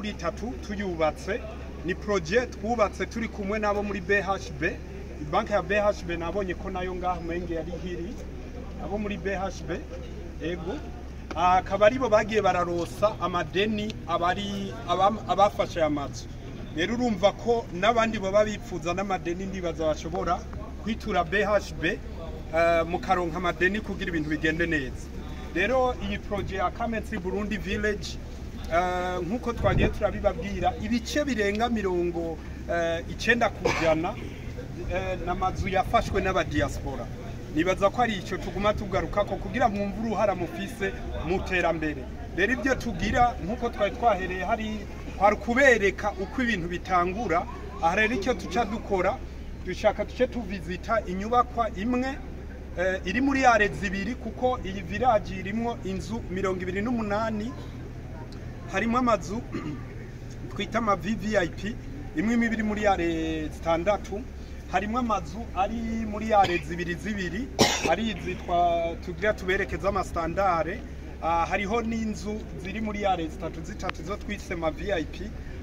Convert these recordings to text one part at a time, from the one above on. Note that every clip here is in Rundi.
kuri 3 tuyubatse. Ni projet twubatse turi kumwe nabo muri BHB, banki ya BHB. Nabonye ko nayo ngaho menge yari hiri abo muri BHB. Ego, akaba aribo bagiye bararosa amadeni abari abafashe amazu. Rero urumva ko n'abandi baba bipfuza n'amadeni, ndibaza bashobora kwitura BHB, mukaronka amadeni kugira ibintu bigende neza. Rero iyi projet ya Kamensi Burundi Village, nkuko twagiye turabibabwira, ibice birenga 90% n'amazu yafashwe n'abadiaspora. Nibaza ko ari icyo tuguma tugarukako kugira mwumve uruhara mufise mu terambere. Rero ibyo tugira, nkuko twari twahereye hari kubereka uko ibintu bitangura. Aha rero icyo tuca dukora, dushaka tuce tuvizita inyubakwa imwe iri muri arrêts 2, kuko iyi village irimwo inzu 28. Harimo amazu twita ama VVIP, imwe imwe iri muri arrêt 6. Harimo amazu ari muri arrêts 2 2, ari izitwa tugira tuberekeza ama standard. Hariho n'inzu ziri muri arrêts 3 3 zo twise ma VIP.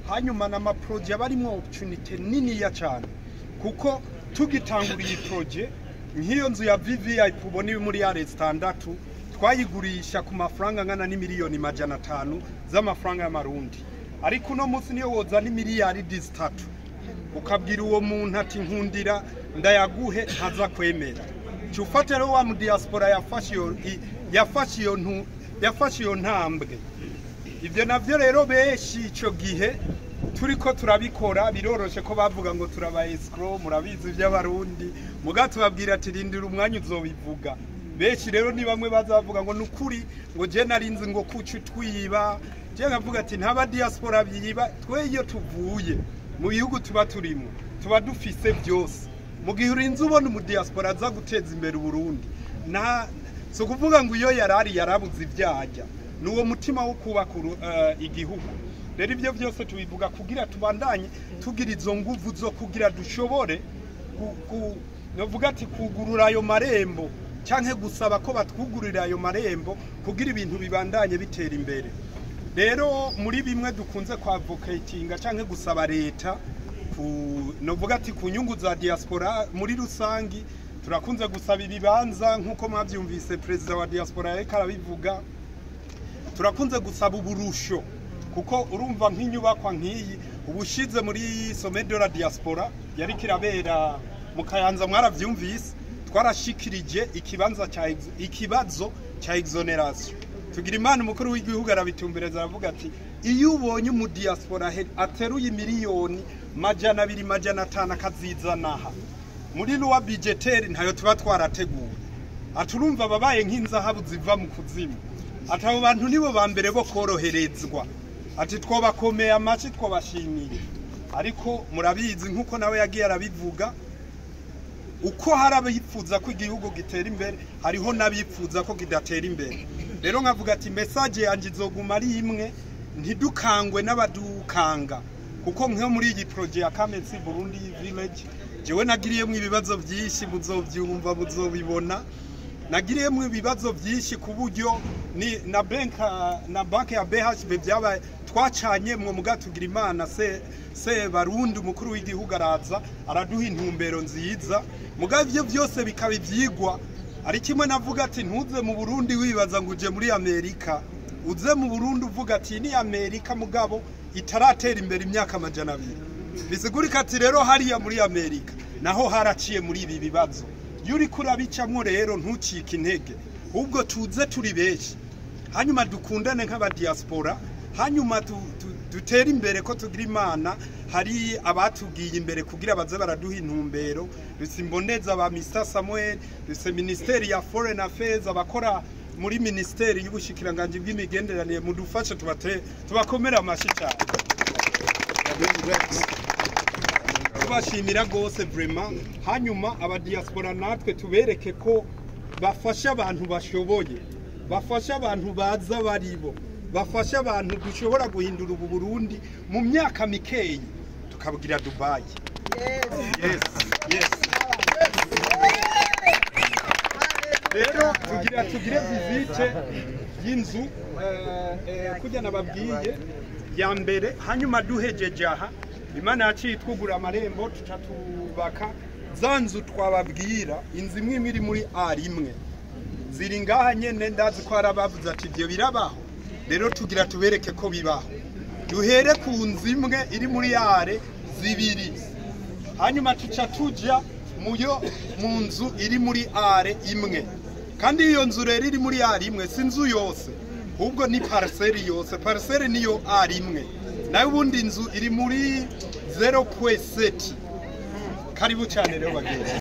Hanyuma n'ama projet aba arimwo opportunité niniya cyane, kuko tugitangura iyi projet, nk'iyo nzu ya VVIP ubona iri muri arrêt 6, twayigurisha ku mafaranga angana n'imiliyoni 500 z'amafaranga y'amarundi. Ariko uno munsi niyo woza n'imiliyaridi 3 ukabwira uwo muntu ati: "Nkundira ndayaguhe", ntaza kwemera. Cufate rero wa mu diaspora yafashe iyo ntambwe. Ibyo navyo rero benshi ico gihe turiko turabikora, biroroshe ko bavuga ngo turaba escroc. Murabizi iby'abarundi. Muga tubabwira ati: "Rindira umwanya uzobivuga." Benshi rero ni bamwe baza bavuga ngo: "Nukuri ngo je narinzi ngo kuki twiba." Je nkavuga ati: "Ntaba diaspora biba. Twe iyo tuvuye mu bihugu tuba turimo, tuba dufise byose." Mu gihe urinze ubona umu diaspora aza guteza imbere Uburundi, na si ukuvuga ngo iyo yarari yarabuze ibyajya, ni uwo mutima wo kubaka igihugu. Rero ibyo byose tubivuga kugira tubandanye tugira izo nguvu zo kugira dushobore novuga ati kugurura ayo marembo, canke gusaba ko batwugururira ayo marembo kugira ibintu bibandanye bitera imbere. Rero muri bimwe dukunze kwa-advocatinga canke gusaba leta ku novuga ati ku nyungu za diaspora muri rusangi, turakunze gusaba ibibanza, nk'uko mwavyumvise perezida wa diaspora yariko arabivuga. Turakunze gusaba uburusho, kuko urumva nk'inyubakwa nk'iyi, ubushize muri sommet de la diaspora yariko irabera mu Kayanza, mwaravyumvise, twarashikirije ikibanza ca ikibazo ca exonération. Tugira imana umukuru w'igihugu arabitumbereza, aravuga ati: "Iyo ubonye umu diaspora ateruye miliyoni 200, 500 akazizana aha muri loi budgétaire ntayo tuba twarateguye", aturumva babaye nk'inzahabu ziva mu kuzimu. Ati: "Abo bantu nibo ba mbere bo koroherezwa." Ati: "Twobakomeye amashi, twobashimiye." Ariko murabizi, nk'uko nawe yagiye arabivuga, uko hari abifuza ko igihugu gitera imbere, hariho n'abifuza ko kidatera imbere. Rero nkavuga ati message yanjye izoguma ari imwe: ntidukangwe n'abadukanga, kuko nko muri iyi projet ya Kamensi Burundi Village, jewe nagiriyemo ibibazo byinshi, muzobyumva, muzobibona. Nagiriyemo ibibazo byinshi ku buryo ni na banki ya BHB byabaye twacanye mwo. Mugatugira imana se barundi, umukuru w'igihugu araza araduha intumbero nziza. Muga ivyo byose bikaba ivyigwa. Ari kimwe navuga ati: "Ntuze mu Burundi wibaza ngo uje muri Amerika. Uze mu Burundi uvuga ati ni Amerika mugabo itaratera imbere imyaka 200." Bisigurika ati rero hariya muri Amerika naho haraciye muri ibi bibazo. Iyo uriko urabicamwo rero, ntucike intege, ahubwo tuze turi benshi, hanyuma dukundane nk'abadiaspora, hanyuma dutere imbere, ko tugira imana hari abatugiye imbere kugira baze baraduha intumbero. Dufise imboneza ba Mr Samuel, dufise ministeri ya Foreign Affairs, abakora muri ministeri y'ubushikiranganji bw'imigenderanire. Mudufashe tubakomere amashi cyane. Doing great. Tubashimira rwose vraiment. Hanyuma abadiaspora natwe tubereke ko bafasha abantu bashoboye, bafasha abantu baza baribo, bafasha abantu dushobora guhindura ubu Burundi mu myaka mikeyi tukabwira Dubai. Yes. Rero tugire visite y'inzu, kurya nababwiye. Ya mbere. Hanyuma duhejeje aha, Imana yaciye itwugura amarembo, tuca tubaka za nzu twababwira. Inzu imwe imwe iri muri are imwe, ziri ngaha nyene. Ndazi ko hari abavuze ati ibyo birabaho. Rero tugira tubereke ko bibaho. Duhere ku nzu imwe iri muri are zibiri, hanyuma tuca tuja muyo mu nzu iri muri are imwe. Kandi iyo nzu rero iri muri are imwe si inzu yose, ahubwo ni parcelle yose. Parcelle niyo are imwe, nayo ubundi inzu iri muri 0.7. Karibu cyane rero bagenzi.